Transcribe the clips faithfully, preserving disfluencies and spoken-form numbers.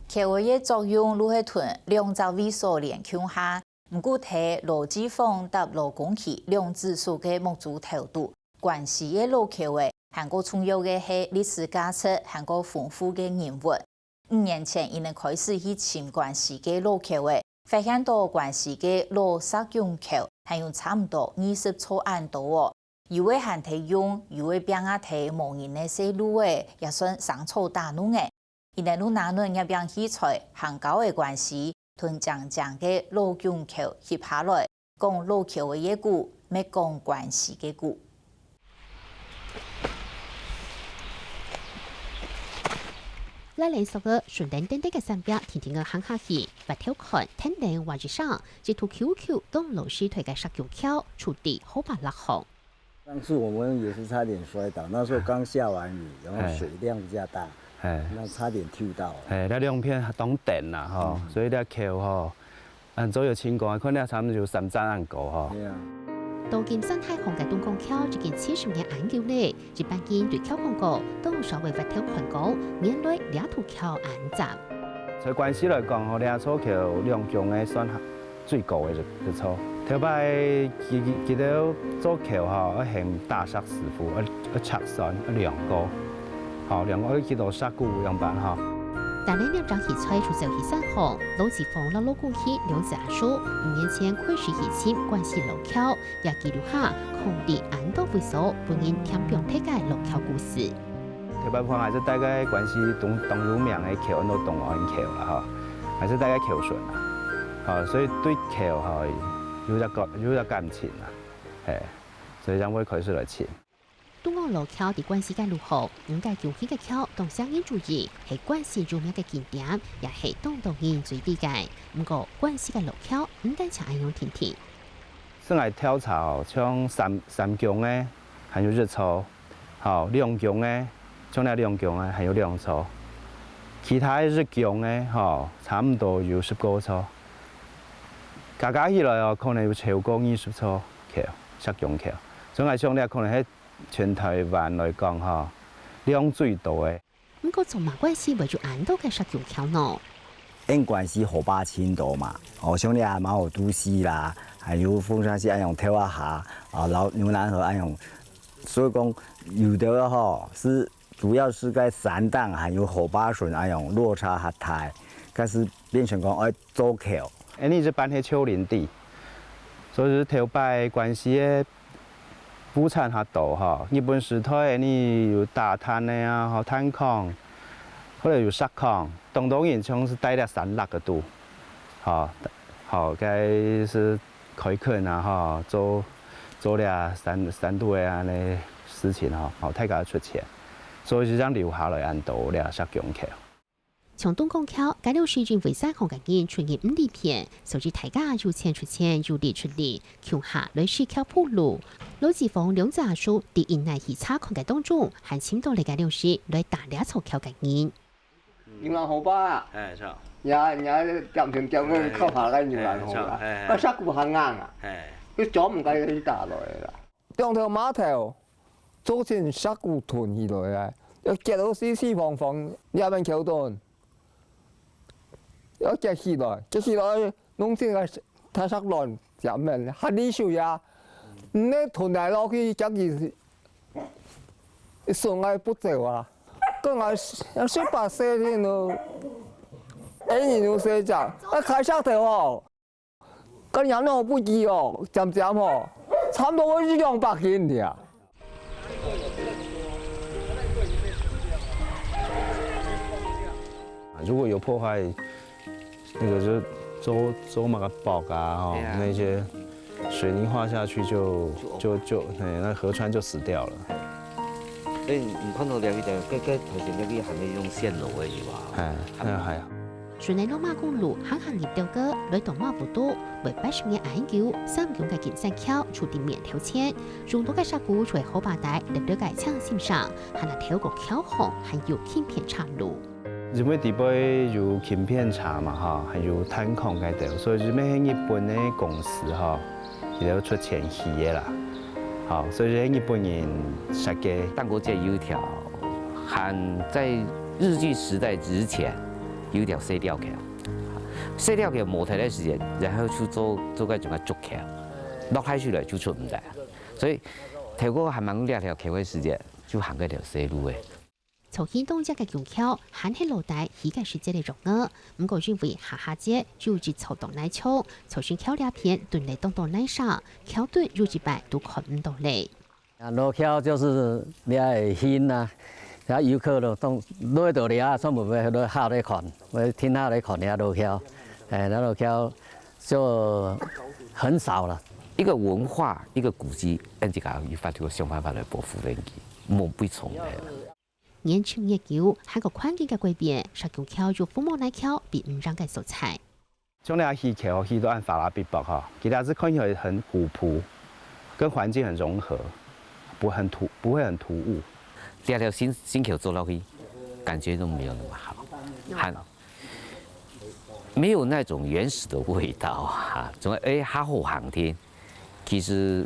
橋仔个作用就係同兩隻位所連共下，毋過在羅志芳搭羅公奇兩子手个目珠頭肚，關西个老橋仔，還過重要个係歷史價值還過豐富个人文。五年前，佢等開始去尋關西个老橋仔，發現到關西个老石拱橋還有差毋多二十座恁多哦。有个還在用，有个拚啊在無人个細路仔，也算生草打攏仔。佢等就拿等若拚器材行溝仔關西，同靚靚个老拱橋翕下來，講老橋仔个古，乜講關西个古。 拉連索个順等等等个山壁，定定个行下去，越頭看，天頂畫一聲，一頭球球當老實腿个石拱橋，出地好把落空。上次我們也是差點摔倒，那時候剛下完雨，然後水量比較大，哎。那差點踢到。哎，該兩片當等啦，吼，嗯。所以該橋吼， 恁早有情況，看了差毋多有三層恁高吼。對啊。到金山大巷个東港橋已經七十年恁久咧，一般人對橋項高，當少會越頭看高，原來這頭橋恁闊。在關西來講吼，這座橋兩芎个算最高个一，一座。頭擺佢，佢，佢兜做橋吼，愛喊打石師傅，愛，愛拆山，愛量高。 吼，量高愛幾多石牯樣般吼。但係兩隻器材就走去山項，羅志芳摎羅公奇兩子阿叔，五年前開始去尋關西老橋，也記錄下空地恁多位所，分人添放忒个老橋故事。頭擺𠊎還係戴該關西當，當有名个橋，安到東安橋啦吼，還係戴該橋脣啦。吼，所以對橋吼，有隻感，有隻感情啦，嘿，所以正會開始來尋。 東安老橋在關西个路項，五个芎興个橋當少人注意，係關西有名个景點，也係當多人追隨个。毋過，關西个老橋毋單淨恁樣定定。係𠊎調查哦，像三，三芎个，還有日出，吼，兩芎个，像該兩芎个，還有兩座。其他个日芎个，吼，差毋多有十過座。加加起來哦，可能有超過二十座橋，石芎橋。所以𠊎想這可能係 全臺灣來講吼，量最多个。毋過做麼關西會有恁多个石芎橋呢？因關西河壩盡多嘛，哦，像你啊，馬武都溪啦，還有鳳山溪恁樣跳啊下，啊，然後牛南河恁樣，所以講有的吼，係主要係在山頂還有河壩脣恁樣落差較大，但係變成講愛做橋。因為這半係丘陵地，所以係頭擺關西个 物產較多吼，日本時代呢有打炭个啊，吼，炭礦，或者有石礦，當多人像係戴這山落个肚，吼，吼，該係開墾啊，吼，做，做這山，山肚个恁呢事情吼，吼，大家出錢，所以就恁樣留下來恁多這石芎橋。 像東港橋，該兜時因為山項个人出入毋利便，所以大家有錢出錢，有力出力，共下來使橋鋪路。羅志芳兩子阿叔在營內去查看个當中，還尋到了該兜時來打這座橋个人。牛南河壩啊，哎，著。也，也點成點个靠下个牛南河壩，哎，著，哎，哎。該石牯還硬啊，哎。佢做毋該去打落來啦。兩頭碼頭 做成石牯屯起來啊，愛結到四四方方，這面橋墩，愛結起來，結起來，弄成个大石欄，這面，下泥水啊，你屯來落去，結起，一順个不走啊，講啊，十八歲天咯，哎，你有歲數，啊，開石頭哦。 該人哦，不止哦，漸漸吼，差毋多會一兩百斤了。如果有破壞，那個就做，做那個薄啊，吼，對啊。那些水泥化下去就，就，就，嘿，那河川就死掉了。所以你看到了一點，該，該頭先那個還沒用線路的有啊？哎，那還好。 順等羅馬公路行行入兜个，來到馬武都，會八十年恁久，三芎个金山橋就在面頭前。眾多个石牯就係河壩底，粒粒个青心上，還來透過橋項，還有輕便車路。因為底背有輕便車嘛，吼，還有炭礦該兜，所以這邊係日本个公司，吼，佢兜出錢起个啦。好，所以這係日本人設計。淡國街有一條，還在日據時代之前，有一條細吊橋，細吊橋無忒个時間，然後就做做个整个竹橋，落下去了就出毋得。所以透過還蠻這條橋个時間，就行該條細路个。 重慶東站个甬橋還係老底起个時節个樣仔，毋過因為下下節就一座當耐長，造成橋這片墩仔當當難行，橋墩有一半都看毋到咧。啊，老橋就是這个形啊，然後遊客都當來到這，全部會來下來看，會停下來看這老橋。哎，這老橋就很少了。一個文化，一個古蹟，俺自家有法度想辦法來保護佢，莫被沖忒。 年深月久，還過環境个改變，石硖橋有風貌耐橋並毋樣个所在。像這起橋起到恁花花白白吼，其實是看起來很古樸，跟環境很融合，不會很突，不會很突兀。這條新新橋做落去，感覺都沒有那麼好，還沒有那種原始的味道啊，總係哎，還好行天。 其實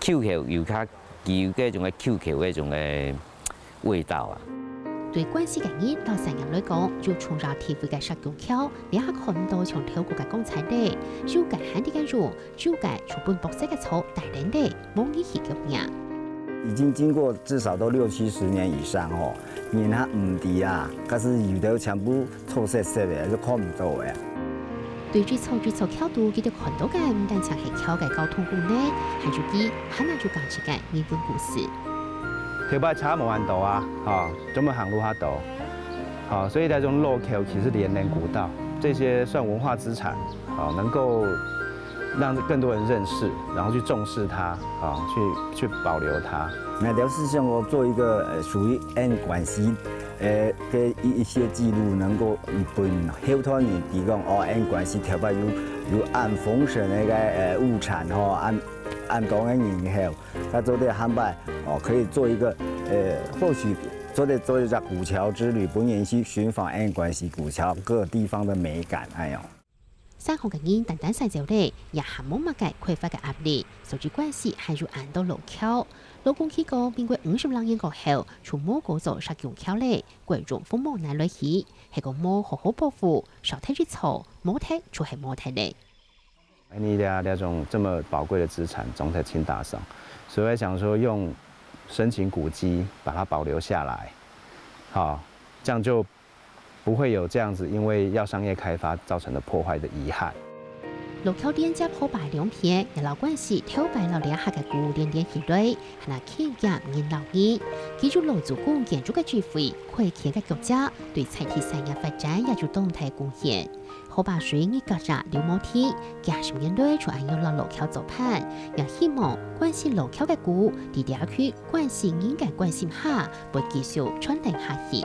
舊橋有較有該種个舊橋該種个味道啊。對關西个人摎山人來講，有重要地位个石硖橋，這下看毋到像頭過个光彩咧，有个還在該用，有个就分白色个草帶等咧，無人去供應。已經經過至少都六七十年以上吼，人還毋知啊，但是有的全部臭餿餿个，就看毋到个。 對這座這座橋肚，佢兜看到个毋單淨係橋个交通功能，還有佢還有就講一個人文故事。頭擺車無恁多啊，吼，專門行路較多，吼，所以這種老橋其實連連古道，這些算文化資產，吼，能夠讓更多人認識，然後去重視它，吼，去去保留它。那表示像我做一個呃屬於俺關西 呃，个一一些記錄能夠分後代人知講，哦，俺關西頭擺有有恁豐盛个个呃物產吼，恁恁多个人口，佢做得下擺哦，可以做一個呃，或許做得做一隻古橋之旅，分人去尋訪俺關西古橋各地方的美感，哎喲。 山項个人單單徙走咧，也還無麼个開發个壓力，所以關西還有恁多老橋。老公佢講，民國五十六年過後，就無過做石硖橋咧，改用風貌耐來起，係講無好好保護，少忒一座，無忒就係無忒咧。你這這種這麼寶貴的資產，總得清打掃，所以我想說用申請古蹟把它保留下來，好，這樣就 不會有這樣子因為要商業開發造成的破壞的遺憾。老橋連接河壩兩片，也摎關西頭擺摎這下个古連連起來，還較近人摎人。佢有老祖公建築个智慧，開墾个腳跡，對在地產業發展也有當大貢獻。河壩水日隔夜流無停，幾十年來就恁樣摎老橋做伴，也希望關西老橋个古，在這區關西人个關心下，會繼續傳承下去。